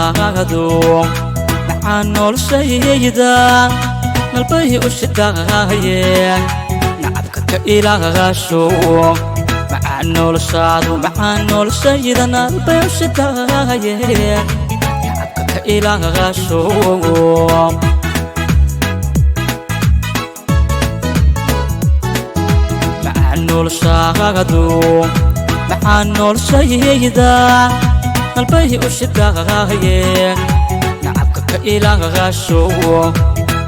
Noloshaadu macaan, noloshayda nalbay u shidaaye, nacabka ka ilaasho. Macaan noloshaadu, macaan noloshayda nalbay u shidaaye, nacabka ka ilaasho. Macaan noloshaadu, macaan noloshayda nalbay u shidaaye, nacabka ka ilaasho.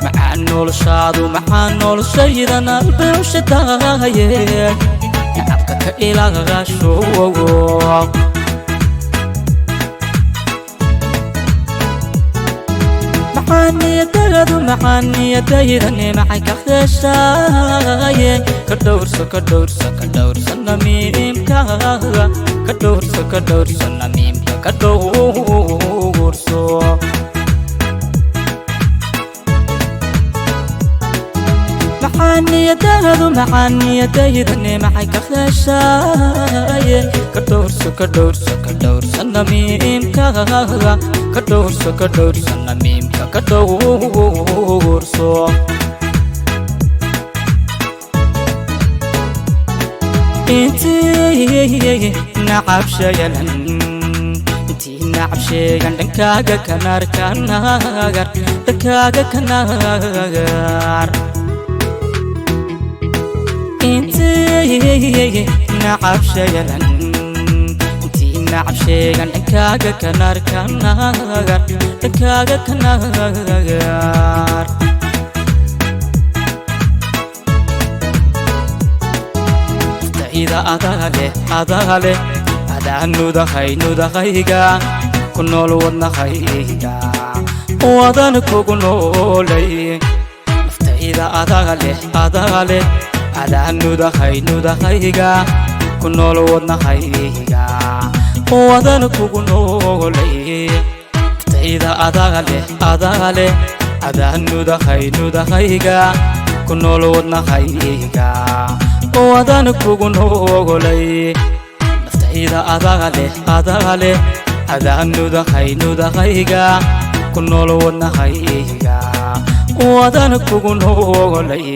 Macaan noloshaadu, macaan noloshayda nalbay u shidaaye, nacabka ka ilaasho. Maxaaniyadayadu, maxaaniyadayda nimacay ka heshaaye, ka dhowrso, ka dhowrso, ka dhowrso namiimka, ka dhowrso, ka dhowrso namiimka, ka dhowrso. Maxaaniyadayadu, maxaaniyadayda nimacay ka heshaaye, ka dhowrso, ka dhowrso, ka dhowrso namiimka, ka dhowrso, ka dhowrso namiimka, ka dhowrso. Intii nacab sheeganan, intii nacab sheegan, dhankaaga kanaar kanagar, dhankaaga kanagar. Intii nacab sheeganan, intii nacab sheegan, dhankaaga kanaar kanagar, dhankaaga kanagar. Naftayda adaa leh, adaa leh, adaa nudahay, nudahayga ku nool, wadnahayga wadan kugu noolay. Naftayda adaa leh, adaa leh, adaa nudahay, nudahayga ku nool, wadnahayga wadan kugu noolay. Naftayda adaa leh, adaa leh, adaa nudahay, nudahayga ku nool, wadnahayga wadan kugu noolay. Naftayda adaa leh, adaa leh, adaa nudahay, nudahayga ku nool, wadnahayga wadan kugu noolay.